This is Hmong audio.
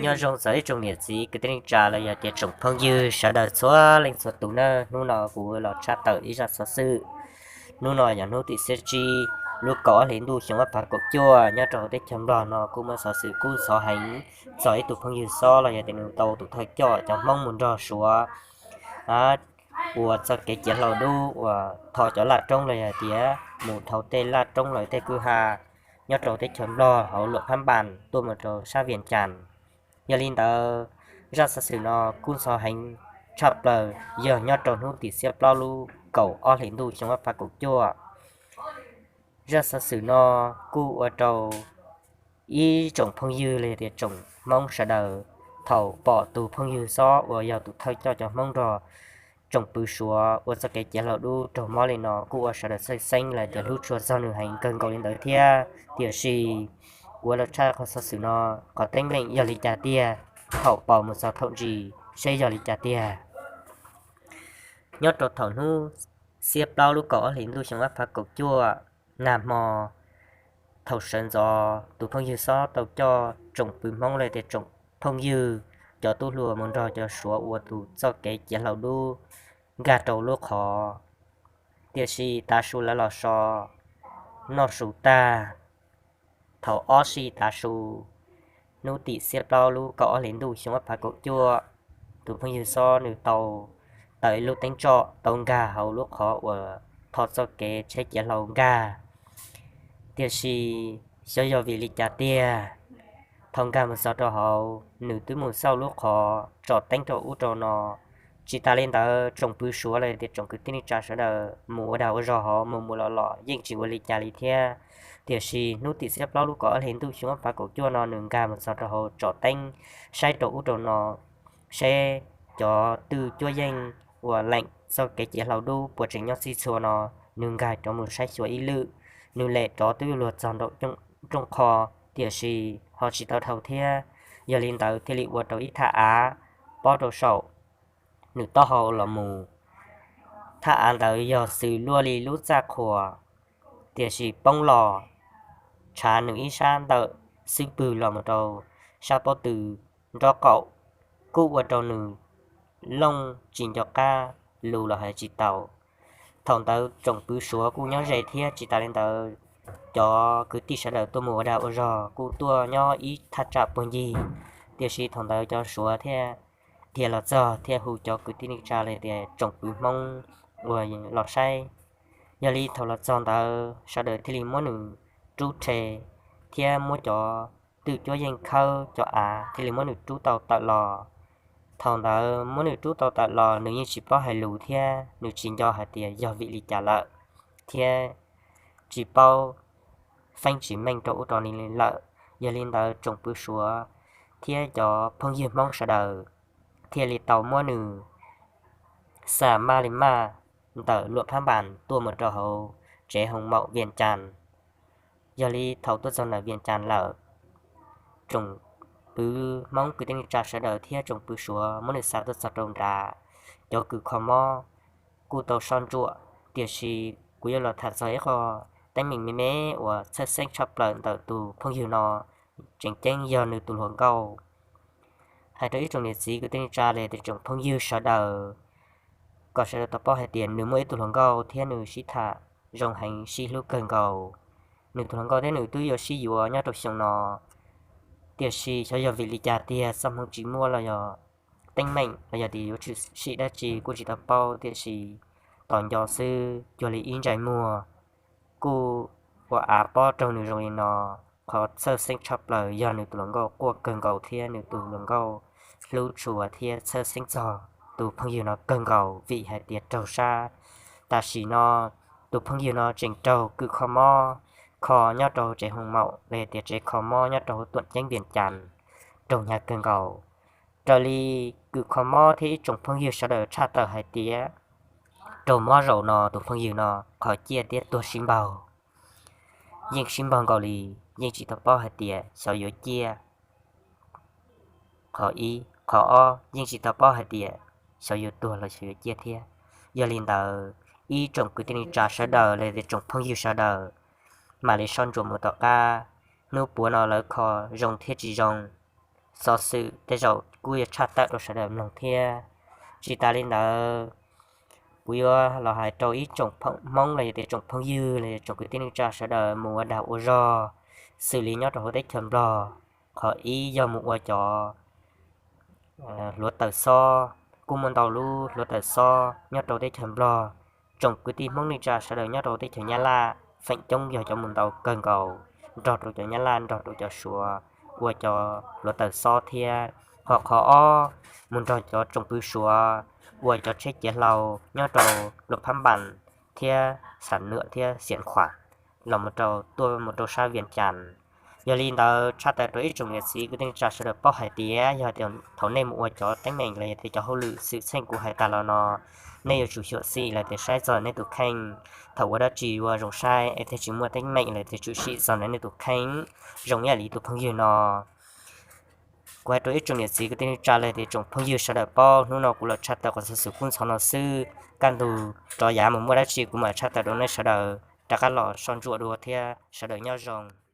Nyob zoo txog ib tsoom niam txiv kwv tij neej tsa los yog tias tsoom phooj ywg sawv daws txhua leej txhua tus nawb. Hnub no kuv los tshaj tawm ib zaj xov xwm. Hnub no yog hnub tim xiab tsib lub kaum ob hlis ntuj xyoo ob phav kaum cuaj, nyob rau hauv teb chaws Nplog no kuj muaj xov xwm kub ntxhov heev txog ib tug phooj ywg xob los yog tias nws tau tus thawj coj cov Hmoob mus nrog Suav ua txoj kev ciav hlau dub uas tho cov laj roob los yog tias mus dhau tej laj roob lawm tej kwj ha nyob rau teb chaws Nplog hauv Luam Phab Npas tuaj mus rau sab Vias Cas. Yog li ntawd, zaj xov xwm no kub ntxhov heev tshaj plaws yog nyob rau hnub tim xiab plaub lub kaum ob hlis ntuj xyoo ob phav kaum cuaj. Zaj xov xwm no kuj ua rau ib tsoom phooj ywg los yog tias tsoom Hmoob sawv daws thaum pom tus phooj ywg xob uas yog tus thawj coj cov Hmoob nrog tsoom pw Suav ua txoj kev ciav hlau dub raug mob li no kuj ua sawv daws txhawj xeeb los tias hlub tshua txog nws heev kawg nkaus li ntawd thiab. Tiam sis kuv los tshaj qhov xov xwm no, qhov teeb meem yog li cas tiag, thaum pom mus txog thaum ntsis seb yog li cas tiag. Nyob rau thaum hnub xiab plaub lub kaum ob hlis ntuj xyoo ob phav kaum cuaj, nag hmo thaum sawv ntxov tus phooj ywg xob tau coj tsoom pw Hmoob los tias tsoom phooj ywg cov tub hluas mus nrog cov Suav ua tus txoj kev ciav hlau dub nkag rau lub qhov. Tiam sis tav su lawv los so noj su tag, thaum ob sij tav su hnub tim xiab plaub lub kaum ob hlis ntuj xyoo ob phav kaum cuaj, tus phooj ywg xob nws tau tawm ib lub teeb tsoj tau nkag hauv lub qhov uas tho txoj kev tsheb ciav hlau nkag. Tiam sis xyov yog vim li cas tiag, thaum nkag mus txog rau hauv nws twb mus xauj lub qhov tsom teeb rau ub rau no. Tsis tas li ntawd tsoom pw Suav los tias tsoom kwv tij neej tsa sawv daws mus ua dag ua zog hauv mus mus los los yeej tsis ua li cas li thiab. Tiam sis hnub tim xiab plaub lub kaum ob hlis ntuj xyoo ob phav kaum cuaj no nws nkag mus txog rau hauv tsom teeb saib rau ub rau no, seb cov twj cuab yeej uas leem txoj kev ciav hlau dub puas tseem nyob txhij txhua no. Nws nkag rov mus saib xyuas ib lwm, nws lem rov twb luag txog nraum rooj qho, tiam sis ho tsis tau dhau thiab. Yog li ntawd thiaj li ua rau ib thaj av pob rau saum nws taub hau los mus. Thaj av ntawd yog xws luaj li lub txaj qhua, tiam sis poob los tshav nws ib sab ntawm xub pwg los mus rau sab pob tw nraub qaum, kuj ua rau nws looj tsis nco qab, lus los hais tsis tau. Thaum ntawd tsoom pw Suav kuj nyob ze thiab, tsis tas li ntawd cov kwv tij sawv daws tuaj mus ua dag ua zog kuj tuaj nyob ib thaj tsam puag ncig. Tiam sis thaum ntawd cov Suav thiaj dhia los txog thiaj hu cov kwv tij neej tsa los tias tsoom pw Hmoob uas los saib. Yog li thaum los txog ntawd sawv daws thiaj li muab nws rub rhe thiab muab cov twj cuab yeej khawb cov av thiaj li muab nws rub tau tawm los. Thaum ntawd muab nws rub tau tawm los nws yeej tsis paub hais lus thiab nws tsis nco hais tias yog vim li cas lawm, thiab tsis paub feeb tsis meej rau ub rau no li lawm. Yog li ntawd tsoom pw Suav thiab cov phooj ywg Hmoob sawv daws thiaj li tau muab nws xa maj li maj ntawm Luam Phab Npas tuaj mus rau hauv tsev hoo maum Vias Cas. Yog li thaum tuaj txog ntawm Vias Cas lawm, tsoom pw Hmoob kwv tij neej tsa sawv daws thiab tsoom pw Suav muab nws xa tuaj txog rau nrad. Cov kws kho mob kuj tau soj ntsuam, tiam sis kuv yuav los tham txog ib qho teeb meem me me uas txhawj xeeb tshaj plaws ntawm tus phooj ywg no, tseem ceeb yog nws tus hluas nkauj. Hais rau ib tsoom niam txiv kwv tij neej tsa los tias tsoom phooj ywg sawv daws kom sawv daws tau paub hais tias nws muaj ib tug hluas nkauj thiab nws sib tham zoo heev sib hlub kawg nkaus. Nws tus hluas nkauj thiab nws twb yuav sib yuav nyob rau xyoo no, tiam sis xyov yog vim li cas tiag txoj hmoov tsis muaj los yog teeb meem los yog tias yuav tshwm sim dab tsi kuj tsis tau paub, tiam sis tos nco xwb cuag li ib ntsais muag kuj ua av pob raug nws zoo li no. Qhov txhawj xeeb tshaj plaws yog nws tus hluas nkauj quaj kawg nkaus thiab nws tus hluas nkauj hlub tshua thiab txhawj xeeb txog tus phooj ywg no kawg nkaus vim hais tias raug sab. Tam sim no tus phooj ywg no tseem raug kws kho mob kho nyob rau tsev hoo maum los tias tsev kho mob nyob rau hauv tuam ceeb Vias Cas raug hnyav kawg nkaus. Raws li kws kho mob thiab ib tsoom phooj ywg sawv daws tshaj tawm hais tias raug mob zaum no tus phooj ywg no qhov ciaj thiab tuag sib npaug, yeej sib npaug nkaus li, yeej tsis tau paub hais tias xyov yuav ciaj. Qhov ib, qhov ob yeej tsis tau paub hais tias xyov yuav tuag los xyov yuav ciaj thiab. Yog li ntawd ib tsoom kwv tij neej tsa sawv daws los tias tsoom phooj ywg sawv daws mam li soj ntsuam mus tom qab, hnub puav no lawv kho zoo thiab tsis zoo, xov xwm tej zaum kuj yuav tshaj tawm rau sawv daws mloog thiab. Tsis tas li ntawd, kuv yuav los hais rau ib tsoom Hmoob los yog tias tsoom phooj ywg los yog tsoom kwv tij neej tsa sawv daws mus ua dag ua zog xws li nyob rau hauv teb chaws Nplog. Qhov ib yog mus ua cov hluav taws xob, kuj muaj ntau lub hluav taws xob nyob rau teb chaws Nplog. Tsoom kwv tij Hmoob neej tsa sawv daws nyob rau teb chaws Nyab Laj feem coob yog cov mus ntaus kawg nkaus, nrog rau cov Nyab Laj, nrog rau cov Suav ua cov hluav taws xob thiab. Ho qhov ob, mus nrog cov tsoom fwv Suav ua cov tsheb ciav hlau nyob rau Luam Phab Npas thiab Xam Nuam thiab Xiam Khuam los mus rau tuaj mus rau sab Vias Cas. Yog li ntawd tshaj tawm rau ib tsoom niam txiv kwv tij neej tsa sawv daws paub hais tias yog tias thaum nej mus ua cov teeb meem los yog tias cov hauj lwm xwm txheej kuv hais tas los no, nej yuav tsum xyuam xim los tias saib txog nej tus kheej. Thaum ua dab tsi yuav zoo saib es thiaj tsis muaj teeb meem los tias tshwm sim txog nej tus kheej zoo ib yam li tus phooj ywg no. Kuv hais rau ib tsoom niam txiv kwv tij neej tsa los tias tsoom phooj ywg sawv daws paub, hnub no kuv los tshaj tawm qhov xov xwm kub ntxhov no xwb. Kaj ntug rov yav mus muaj dab tsi kuv mam tshaj tawm rau nej sawv daws rov qab los soj ntsuam dua thiab. Sawv daws nyob zoo.